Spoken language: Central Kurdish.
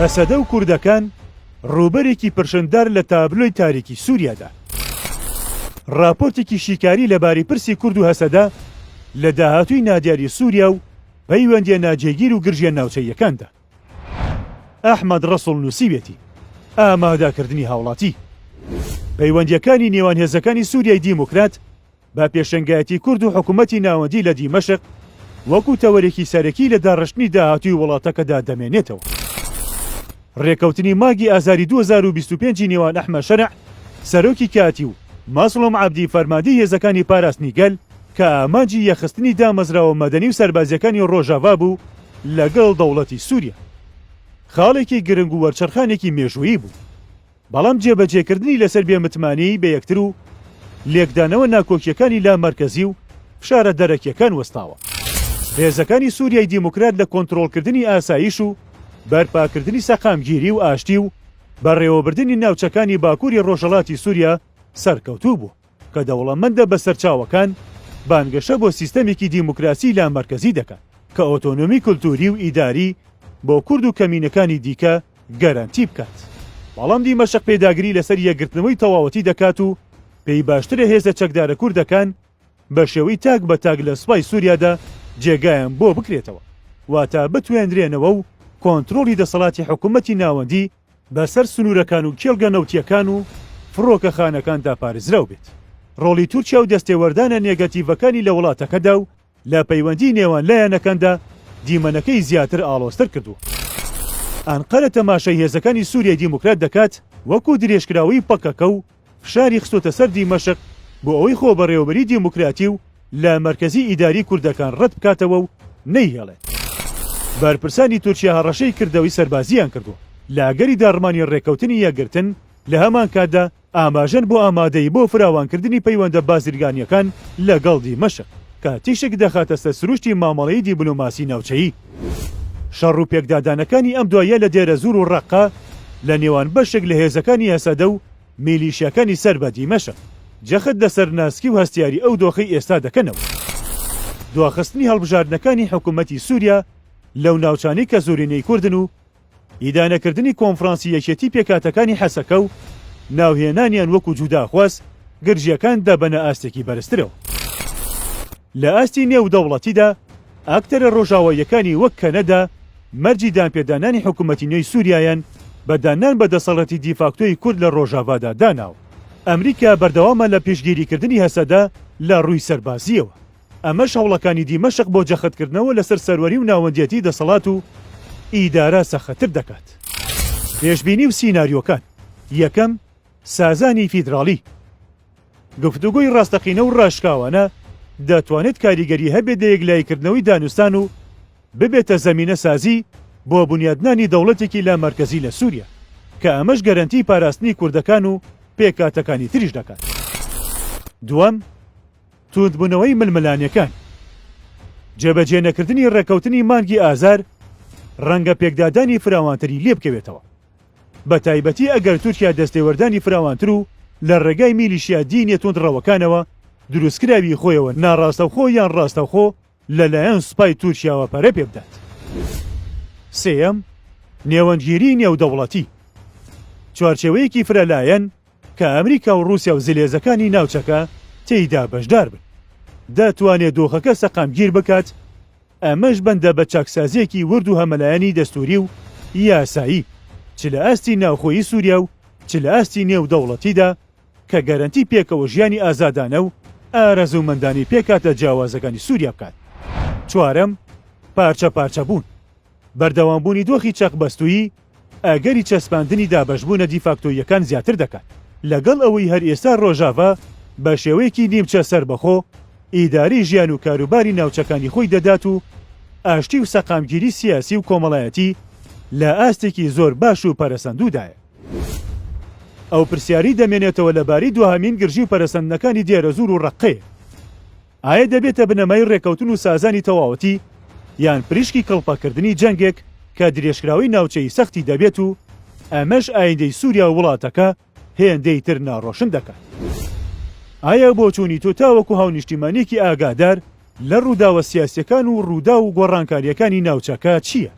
هەسەدە و کوردەکان ڕووبەرێکی پرشندار لە تابلۆی تاریکی سووریادا. ڕاپۆرتێکی شیکاری لەبارەی پرسی کورد و هەسەدە لە داهاتووی نادیاری سووریا و پەیوەندییە ناجێگیر و گرژییە ناوچەییەکاندا. ئەحمەد ڕەسوڵ نووسیویەتی، ئامادەکردنی هاوڵاتی. پەیوەندییەکانی نێوان هێزەکانی سووریای دیموکرات بە پێشەنگایەتی کورد و حکومەتی ناوەندی لە دیمەشق وەکو تەوەرێکی سەرەکی لە داڕشتنی داهاتووی وڵاتەکەدا دەمێنێتەوە. رێککەوتنی مانگی ئازاری 2025 ی نێوان ئەحمەد شەرع، سەرۆکی کاتی و مەزڵوم عەبدی فەرماندەی هێزەکانی پاراستنی گەل کە ئامانجی یەکخستنی دامەزراوە مەدەنی و سەربازییەکانی رۆژاڤا بوو لەگەڵ دەوڵەتی سووریا خاڵێکی گرنگ و وەرچەرخانێکی مێژوویی بوو. بەڵام جێبەجێکردنی لەسەر بێ متمانەیی بە یەکتر و لێکدانەوە ناکۆکییەکانی لامەرکەزی و فشارە دەرەکییەکان وەستاوە. هێزەکانی سوریای دیموکرات لە کۆنترۆڵکردنی ئاسایش و بەرپاکردنی سەقامگیری و ئاشتی و بەڕێوەبردنی ناوچەکانی باکووری ڕۆژهەڵاتی سوریا سەرکەوتوو بووە کە دەوڵەمەندە بە سەرچاوەکان، بانگەشە بۆ سیستەمێکی دیموکراسی لامەرکەزی دەکات کە ئۆتۆنۆمی کولتووری و ئیداری بۆ کورد و کەمینەکانی دیکە گەرەنتی بکات. بەڵام دیمەشق پێداگری لەسەر یەکگرتنەوەی تەواوەتی دەکات و پێی باشترە هێزە چەکدارە کوردەکان بە شێوەی تاک بە تاک لە سوپای سوریادا جێگایان بۆ بکرێتەوە، واتە بتوێنرێنەوە و کۆنترۆڵی دەسەڵاتی حکومەتی ناوەندی بەسەر سنوورەکان و کێڵگە نەوتییەکان و فڕۆکەخانەکاندا پارێزراو بێت. ڕۆڵی تورکیا و دەستێوەردانە نێگەتیڤەکانی لە وڵاتەکەدا و لە پەیوەندیی نێوان لایەنەکاندا دیمەنەکەی زیاتر ئاڵۆزتر کردووە. ئەنقەرە تەماشای هێزەکانی سوریای دیموکرات دەکات وەکو درێژکراوەی پەکەکە و فشاری خستۆتە سەر دیمەشق بۆ ئەوەی خۆبەڕێوەبەریی دیموکراتی و لامەرکەزیی ئیداری کوردەکان ڕەت بکاتەوە و نەیهێڵێت. بەرپرسانی تورکیا هەڕەشەی کردەوەی سەربازییان کردووە لە ئەگەری داڕمانی ڕێککەوتنی یەکگرتن، لە هەمان کاتدا ئاماژەن بۆ ئامادەیی بۆ فراوانکردنی پەیوەندە بازرگانییەکان لەگەڵ دیمەشق، کە تیشک دەخاتە سەر سروشتی مامەڵەی دیبلۆماسی ناوچەیی. شەڕ و پێکدادانەکانی ئەم دواییە لە دێرەزوور و ڕەققە لە نێوان بەشێک لە هێزەکانی هەسەدە و میلیشیاکانی سەر بە دیمەشق، جەخت لەسەر ناسکی و هەستیاری ئەو دۆخەی ئێستا دەکەنەوە. دواخستنی هەڵبژاردنەکانی حکومەتی سووریا لەو ناوچانەی کە زۆرینەی کوردن و ئیدانەکردنی کۆنفرانسی یەکێتی پێکهاتەکانی حەسەکە و ناوهێنانیان وەکو جوداخواز، گرژییەکان دەبەنە ئاستێکی بەرزترەوە. لە ئاستی نێودەوڵەتیدا، ئاکتەرە ڕۆژاواییەکانی وەک کەنەدا مەرجی دانپێدانانی حکومەتی نوێی سوریایان بە داننان بە دەسەڵاتی دیفاکتۆی کورد لە ڕۆژاڤادا داناوە. ئەمریکا بەردەوامە لە پشتگیریکردنی هەسەدە لە ڕووی سەربازییەوە. ئەمەش هەوڵەکانی دیمەشق بۆ جەختکردنەوە لەسەر سەروەری و ناوەندیەتی دەسەڵات و ئیدارە سەختتر دەکات. پێشبینی و سیناریۆکان، یەکەم، سازانی فیدراڵی. گفتوگۆی ڕاستەقینە و ڕاشکاوانە دەتوانێت کاریگەری هەبێت لە یەکلاییکردنەوەی دانوستان و ببێتە زەمینەسازی بۆ بونیادنانی دەوڵەتێکی لامەرکەزی لە سووریا، کە ئەمەش گەرەنتی پاراستنی کوردەکان و پێکهاتەکانی تریش دەکات. دووەم، توندبوونەوەی ململانێکان. جێبەجێنەکردنی ڕێککەوتنی مانگی ئازار ڕەنگە پێکدادانی فراوانتری لێبکەوێتەوە، بەتایبەتی ئەگەر تورکیا دەستێوەردانی فراوانتر و لە ڕێگای میلیشیا دینیە توندڕەوەکانەوە دروستکراوی خۆیەوە ناڕاستەوخۆ یان ڕاستەوخۆ لەلایەن سوپای تورکیاوە پەرە پێبدات. سێیەم، نێوەندگیریی نێودەوڵەتی، چوارچێوەیەکی فرەلایەن کە ئەمریکا و ڕووسیا و زلهێزەکانی ناوچەکە تێیدا بەشدار بن، دەتوانێت دۆخەکە سەقامگیر بکات، ئەمەش بەندە بە چاکسازییەکی ورد و هەمەلایەنی دەستووری و یاسایی، چ لە ئاستی ناوخۆیی سووریا و چ لە ئاستی نێودەوڵەتیدا، کە گەرەنتی پێکەوە ژیانی ئازادانە و ئارەزوومەندانەی پێکهاتە جیاوازەکانی سووریا بکات. چوارەم، پارچەپارچەبوون. بەردەوامبوونی دۆخی چەقبەستوویی ئەگەری چەسپاندنی دابەشبوونە دیفاکتۆییەکان زیاتر دەکات، لەگەڵ ئەوەی هەر ئێستا ڕۆژاڤا بە شێوەیەکی نیمچە سەربەخۆ ئیدارەی ژیان و کاروباری ناوچەکانی خۆی دەدات و ئاشتی و سەقامگیری سیاسی و کۆمەڵایەتی لە ئاستێکی زۆر باش و پەرەسەندوودایە. ئەو پرسیارەی دەمێنێتەوە لەبارەی دواهەمین گرژی و پەرەسەندنەکانی دێرەزوور و ڕەققەیە. ئایا دەبێتە بنەمای ڕێککەوتن و سازانی تەواوەتی یان پریشکی کڵپەکردنی جەنگێک کە درێژکراوەی ناوچەیی سەختی دەبێت و ئەمەش ئایندەی سووریا و وڵاتەکە هێندەی تر ناڕۆشن دەکات؟ ئایا بۆچوونی تۆ تاوەکو هاونیشتیمانییەکی ئاگادار لە ڕووداوە سیاسییەکان و ڕووداو و گۆڕانکارییەکانی ناوچەکە چییە؟